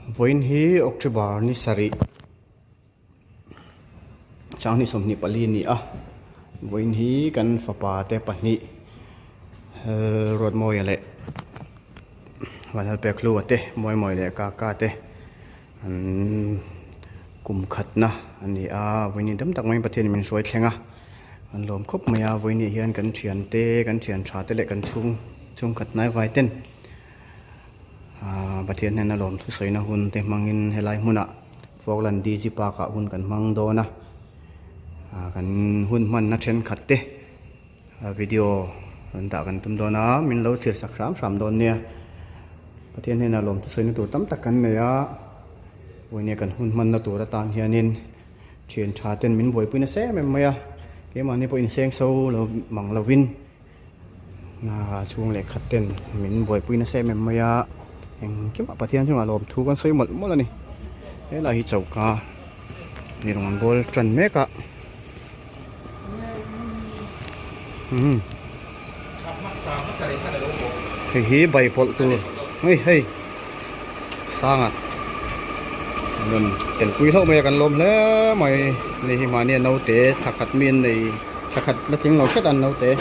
Vawiin hi October ni sarih sanghnih 24 a ni a, vawiin hi kan fapa te pahnih Ruatmawia leh Vanlalpekhlua te Mawimawia leh Kaka te an kum khatna a ni a, vawiin hi dam tak maiin Pathianin min hruai thleng a, an lawm khawp mai a, vawiin ah hian kan thiante kan thian tha te leh kan chhung chhungkhat hnaivai ten. Aaa Pathian hnena lawm thusawina hun te hmangin helai hmunah Falkland DG Park ah hun kan hmang dawn a aaa kan hun hmanna thenkhat te video rawn dah kan tum dawn a min lo thlir sak hram hram dawn nia Pathian hnena lawm thusawina tur tam tak kan nei a vawinia kan hun hmanna tur atan hianin thian tha ten min buaipui nasa em em mai a keimahni pawh inseng so lo mang lovin. Hna chhung leh khat ten min buaipui nasa em em mai a, engkimah Pathian chungah lawmthu kan sawi mawlh mawlh a ni. Helai hi choka ni rawn bawl tan mek a. Umm hei hi bai pawlh tur hei hei sanga rawn telpui hlauh mai a kan lawm hle mai hei hi mahni a naute thla khat mi an nei. Thla khat la tling lo hret an lo te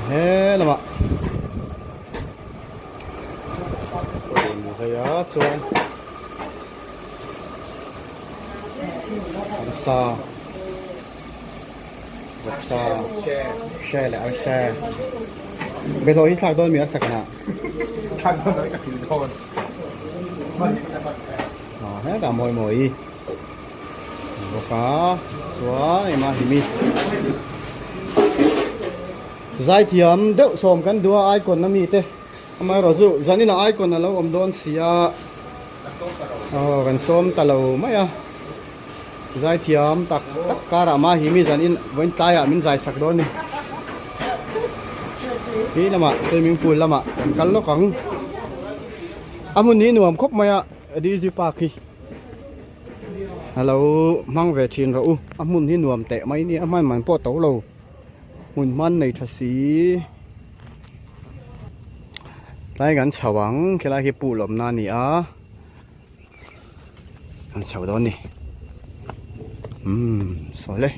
he lamah zai a chuan arsa vawksa hre leh arsa belaw hi thlak dawn mi arsa kana thlak dawn ka sil dawn hetah mawi mawi. Bawk a chuan ema himi zaithiam deuh sawm kan duh a icon ami te amaherawh chu zanin ah icon alo awm dawn si a aw kan sawm ta lo mai a zaithiam tak tak karah mah himi zanin vawiin tlaiah min zai sak dawn a ni khi lamah swimming pool lamah kan kal lawk ang a hmun hi nuam khawp mai a DZ park hi. Alo hmang ve thin rawh u a hmun hi nuam teh mai nia a hman man pawh to lo hmun hman nei tha si tlai kan chho ang khilai khi pool awmna a ni a kan chho dawn a ni umm sawi le.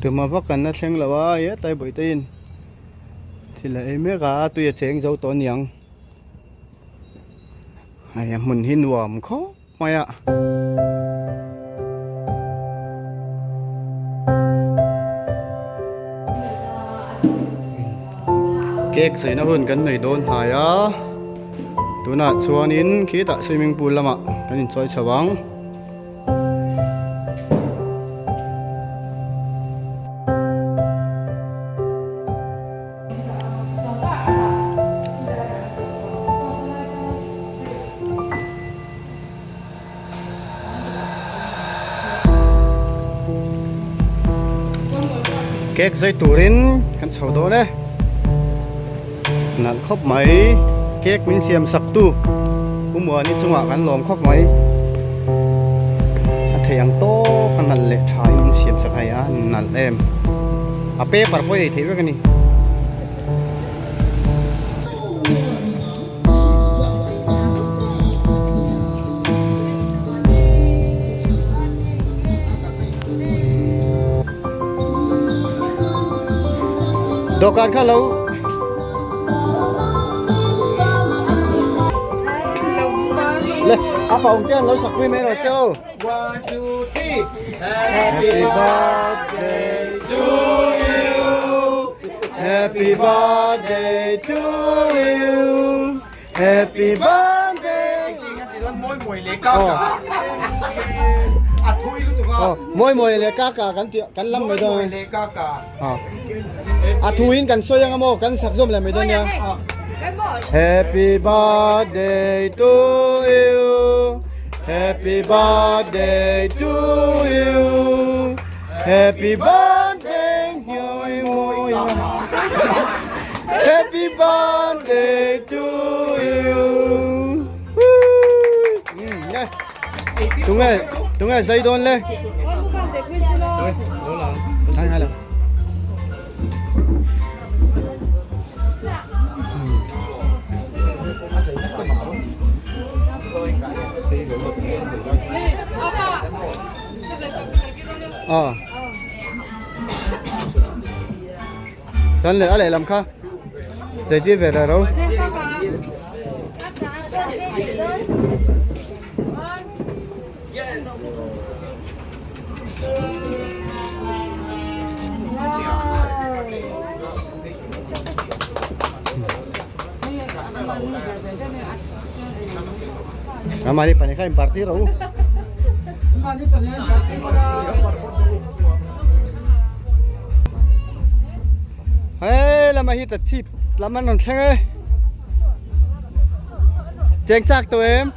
Tuma vak kan la thleng lo a hetlai bawihte in thil a ei mek a tui a cheng zo tawh aniang hei a hmun hi nuam khawp mai a. Cake cheina hun kan nei dawn hnai a tunah chuanin khitah swimming pool lamah kan inchawi chho ang. Cake zai turin kan chho dawn e nalh khawp mai cake min siam sak tu Pu Muani chungah kan lawm khawp mai a thei ang tawk a nalh leh tha in min siam sak a hei a nalh em a paper pawh ei theih vek a ni. Dawhkan kha lo Le a pa ong te an lo sak pui mai rawh se aw. One, two, three. Happy birthday to you. Happy birthday to you. Happy birthday. Mawi mawi leh kaka. A thui lutuk a. Mawi mawi leh kaka kan ti kan lam mai dawn. Mawi mawi leh kaka. A thuin kan sawi ang amaw kan sak zawm leh mai dawn nia. Happy birthday to you. Happy birthday to you. Happy birthday mawi mawi. Happy birthday to you. Tunge tunge zai dawn le. Hai hai lo. Aw. Chuan leh a lehlam kha zeitir ve reh ro. Amani pani kha in party ro. Hei lama hi ta chip lam an rawn thleng e. Cheng chak tawh em?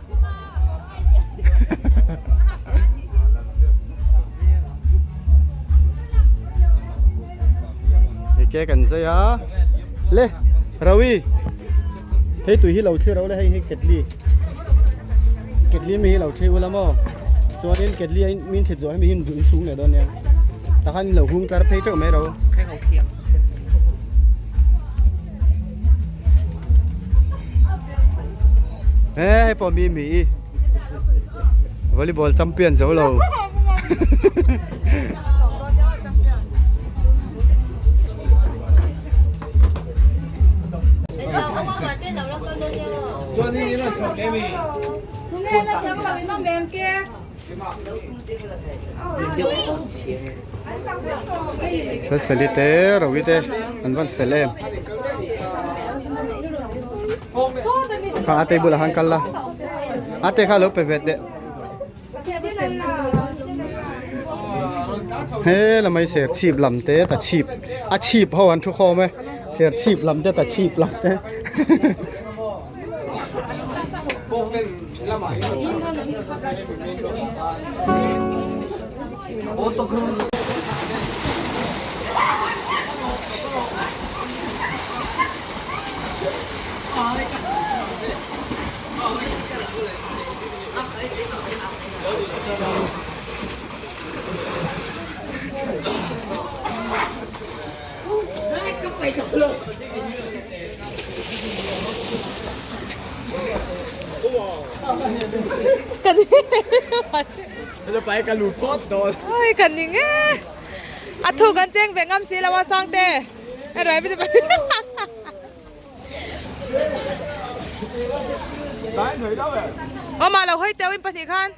Ke kan zai a. Le Rawi. Hei tui hi lo thlir ro le hei hi ketli. Ketli mi hi lo thlir ula maw. Chuanin ketli a min thlit zawh hemi hi in sung leh dawn nia. Takhan in lo hung tlar phei teuh mai ro. He hei pawh mi mi i volleyball champion zo lo. Fel feli te Rawi te an van fel em kha a table ah khan kal la a te kha lo pe vet deh he lamai ser chhip lam te ta chhip a chhip ho an thu khawm e ser chhip lam te ta chhip lam te. Oi kan ning e a thu kan cheng ve ngam si lo a Sangte Awma lo hawi teuh in pahnih khan.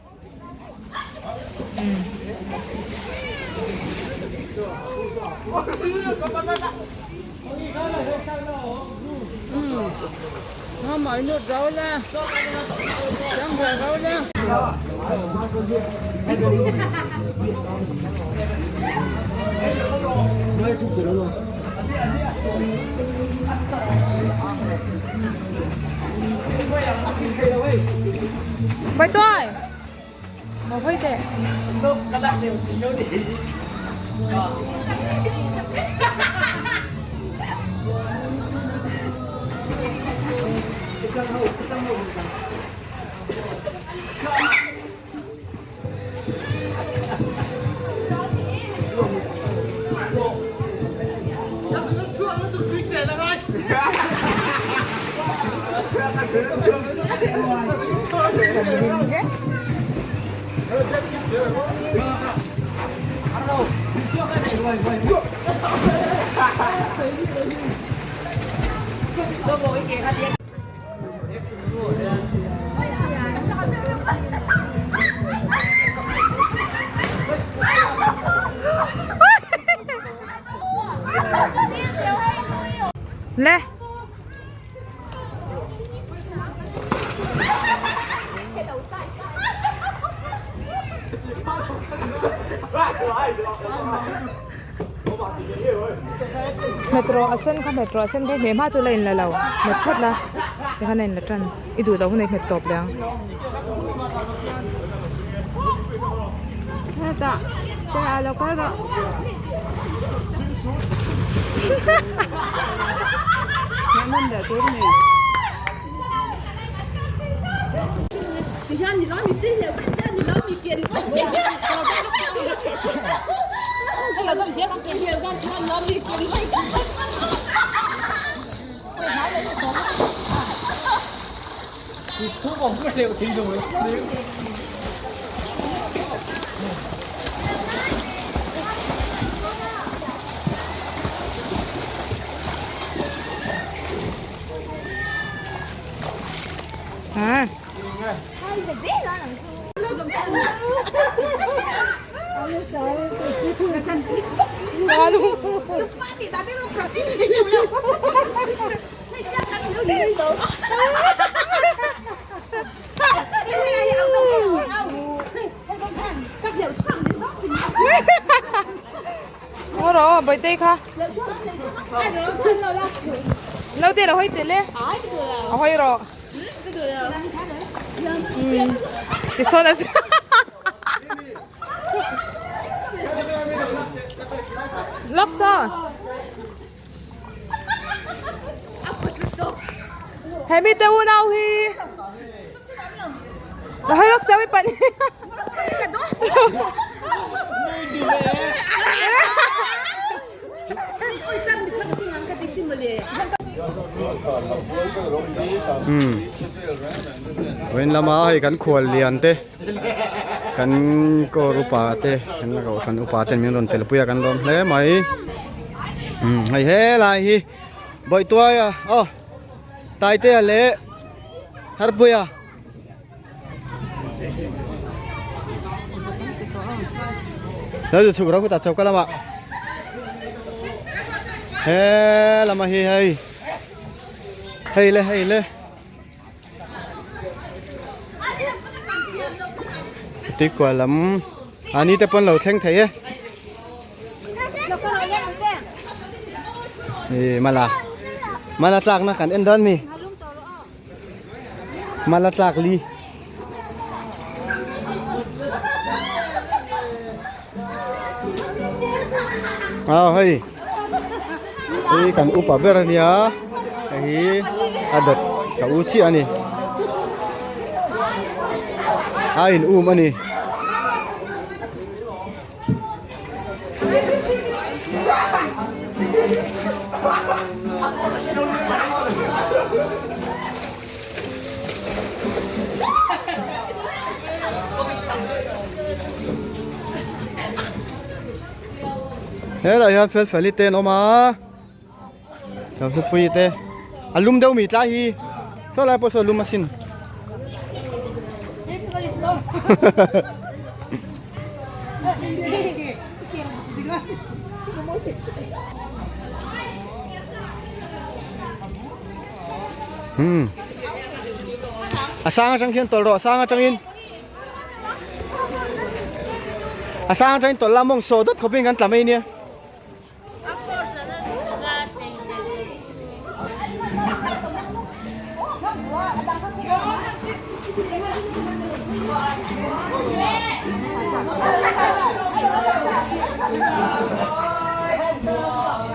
Mấy tuổi? Một hơi tệ. Le. Metro a sen kha metro a sen kha hmeh hma chu la in la lo hmet phawt la tikhan a in la tan i duh loh hun a i hmet tawp leh ang. Ngaw rawh Bawihtei kha. Naute lo hawi tel e. A hawi rawh. Tisawn a Lak sa. He mi te unau hi. Lo hawi lak sa wi pan. Vawiin lama hei kan khual lian te kan kawr upa te kan kohhran upa ten min rawn tel pui a kan lawm hle mai hei helai hi Bawihtuaia aw Taitea leh Harpuia. Lo chu chhuk ro khutah choka lamah he lamah hi hei hei le hei le tuikual lam a ni te pawn lo thleng thei e ih mala mala tlakna kan en dawn mi. Mala tlak li. À hei. Hei kan upa ber ania. Hei hi a dawt ka u chiah ani. A in um ani. Helai hian fel fel hi te an awm a Hlupui te a lum deuh mi tlai hi saw lai pawh saw a lum asin. Hmm. A sang atang khian tawlh rawh a sang atangin. A sang atangin tawlh la mawng sawh dawt khawpin kan tla mai nia.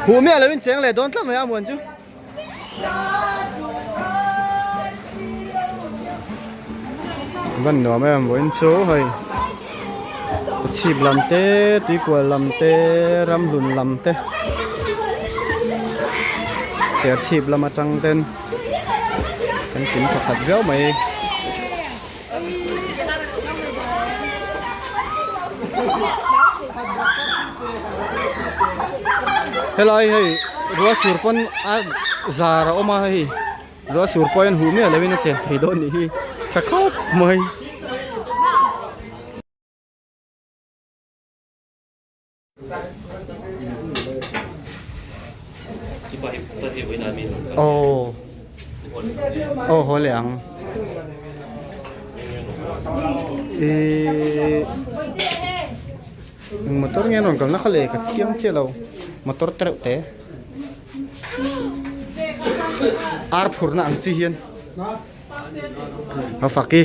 Huh miah loin cheng leh dawn tlat mai a muan chu. Van nuam em vawiin chu hei chhip lam te tuikual lam te ramhlun lam te serchhip lam atang ten kan kim pakhat viau mai. Helai hei rua sur pawn a zar a awm a hei rua sur pawh hian huh miah lovin a chen thei dawn nih hi tha khawp mai. Aw aw haw leh ang ihh motor nge rawn kalna kha leh ka chiang chiah lo motor te reuh te ar phurna ang chi hian a fak i.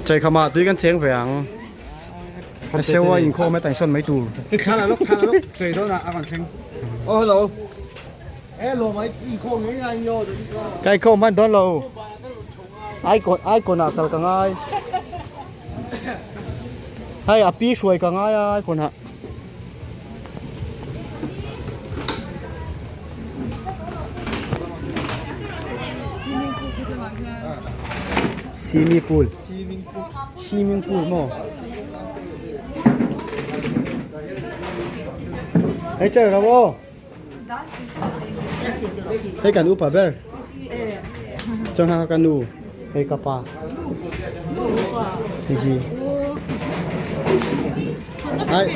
Chei khamah tui kan cheng ve ang. A seu a inkhawm e taihsawn mai tur. Thla la lawk thla la lawk chei dawn ah a rawn thleng. Oh hello. E lawm ai inkhawm ngei ngai nio. Ka inkhawm hman dawn lo. Icon icon ah kal ka ngai. Hei a pi hruai ka ngai a icon ah. Swimming pool swimming pool maw hei chair ro aw hei kan upa ber chuan kha ka nu hei ka pa hei hi. Ai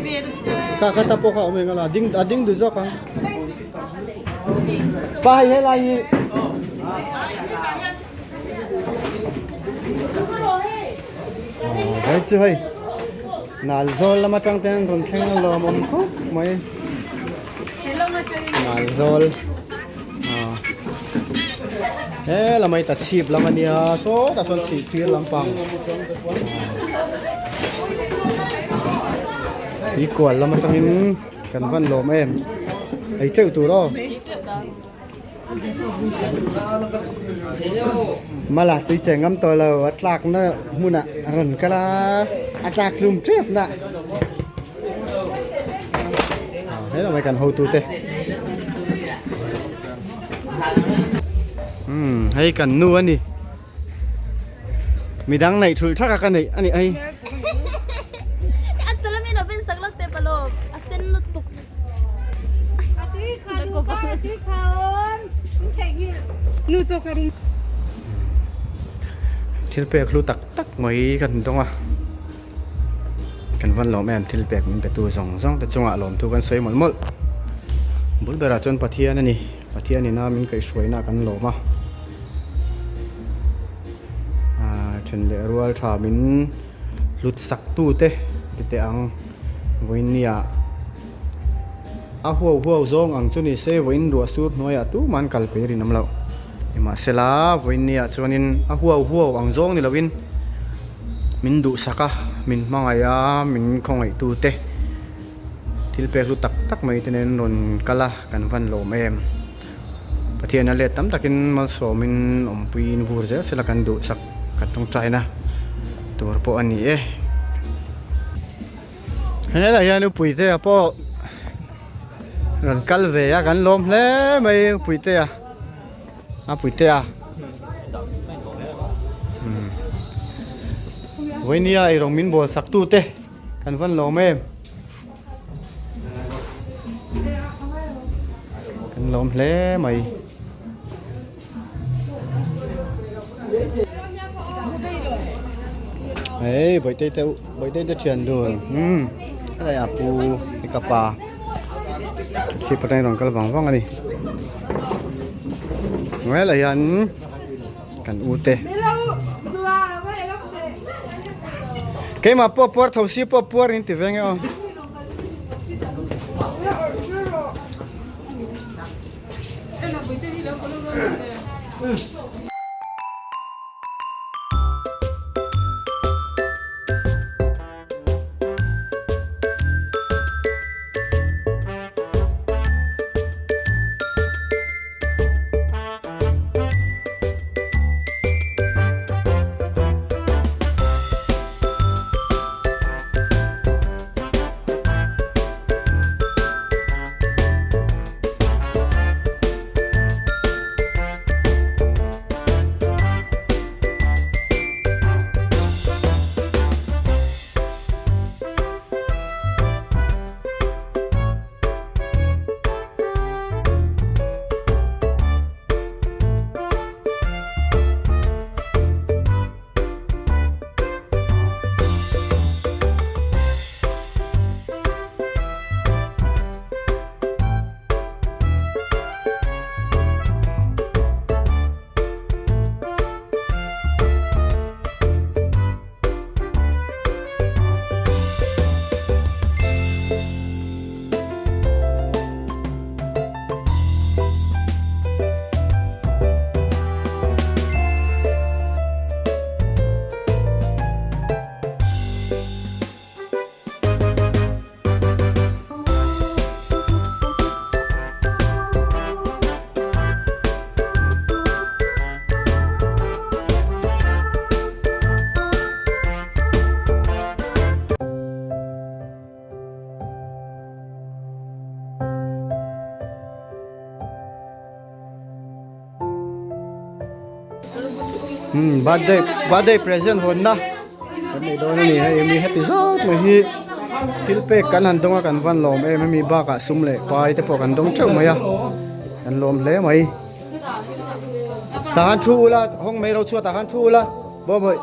ka ka ta pawh kha awm eng a la a ding a ding duh zawk ang. Pa hei helai hi Hei chu hei nal zawl lama tang ten an rawn thleng a lawm awm khawp mai nal zawl he lamah hi ta chhip lam a nia sawtah sawn chhip phir lampang tui kual lam atangin kan van lawm em ei teuh tur aw. Mala tui che ngam tawh lo a tlak na hmunah a rawn kal a a tlak hlum tep na he lamah kan hotu te umm hei kan nu a ni midang neih thulh thak a ka neih a ni hei. Thil pek hlu tak tak mai kan dawng a kan van lawm em thil pek min pe tu zawng zawng te chungah lawmthu kan sawi mawlh mawlh bul berah chuan Pathian a ni Pathian ina min kaihhruaina kan lawm a ahh then leh rual tha min hlut sak tu te ti teh ang vawinia a huau huau zawng ang chu ni se vawiin ruah sur hnuaiah tumah an kal pei rinawm loh nimahsela vawinia chuanin a huau huau ang zawng ni lovin min duhsak a min hmangaih a min khawngaih tu te thil pek hlu tak tak mai te nen rawn kal a kan van lawm em Pathian a let tam takin malsawmin awmpuiin vur zel sela kan duhsak kan tawngtaina tur pawh a ni e. Helaiah hian Upuitea pawh rawn kal ve a kan lawm hle mai Upuitea a Puitea vawinia eirawng min bawl sak tu te kan van lawm em kan lawm hle mai. Hei bawihte te bawihte te thian dun umm helai a pu hi ka pa chhip atangin rawn kal vang vang a ni helai hian kan u te keimah pawh puar tho si pawh puar in ti ve nge aw. Umm birthday birthday present hawnna kan nei dawn a ni hei mi heti zawk mai hi thil pek kan han dawng a kan van lawm em hemi bakah sum leh pai te pawh kan dawng teuh mai a kan lawm hle mai tah han thu ula hawng mai ro chhuat ah khan thu ula bawbawih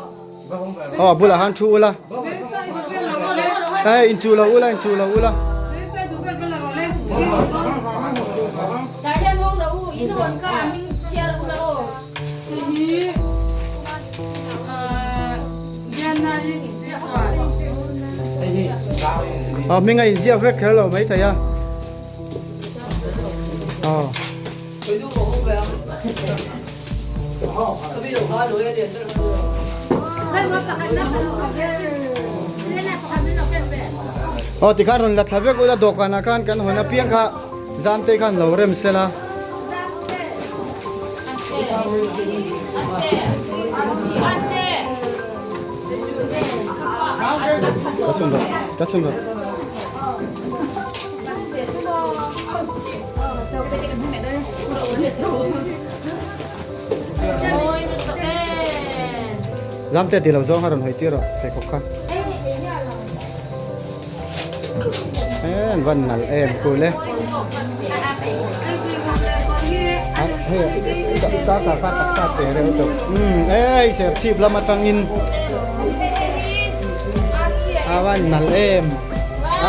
aw a bulah khan thu ula. Hei inchuh lo ula inchuh lo ula. Aw hming a inziak vek kher lo maithei a. Aw. Aw tikhan rawn la thla vek ula dawhkanah khan kan hawn apiang kha Zamtei khan lo rem sela. Ka chhun rawh ka chhun rawh. Zamte ti lo zawng a rawn hawi tir rawh pheikhawk kha. An van nalh em kul e. Hei ta ka kha taksa te reuh tawh. Um ei serchhip lam atangin a van nalh em.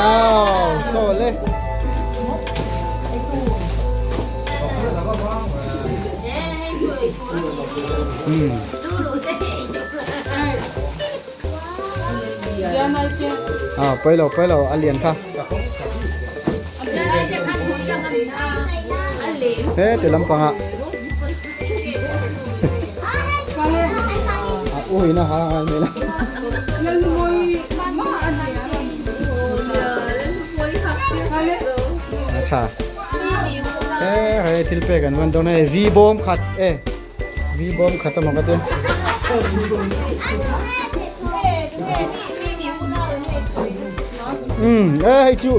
Aw sawl e. À, pawi lo pawi lo a lian kha he ti lampangah a uina ha ngai mai la a tha he hei thil pek an van dawn hei vi bawm khat e vi bawm khat a maw ka tia um e hei chu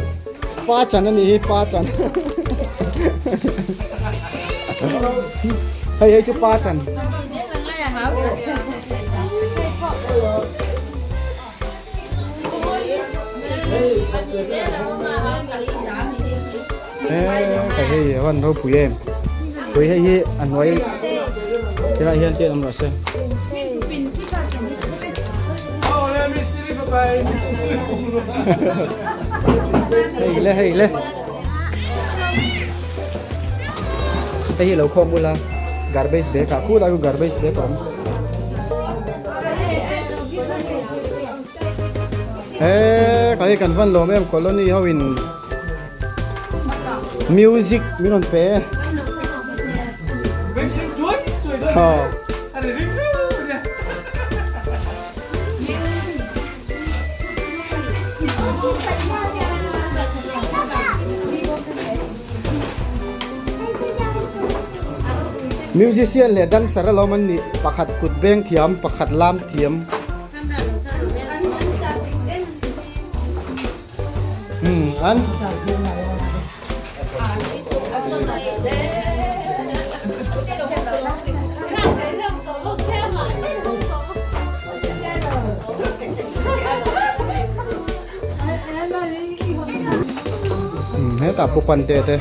pa chan a nih hi pa chan hei hei chu pa chan He hei a van ropui em pui hei hi a hnuai tilai hian chian awm rawh se. Hei le hei le hei hi lo khawm ula garbage bag ah khulai khu garbage bag a awm. He ka hi kan van lawm em colony ho in music min rawn pe Musician leh dancer alawm an nih pakhat kut beng thiam pakhat lam thiam. Um an. Hetah pu pante te.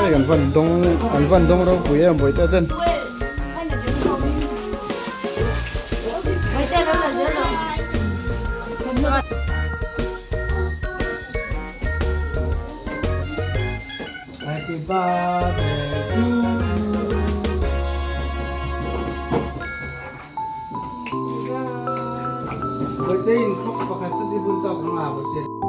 Hei an van dawng an van dawng ropui em bawihte ten. Happy birthday to you. Bawihte in khawp pakhat sa chi bun tawk ang a bawihte.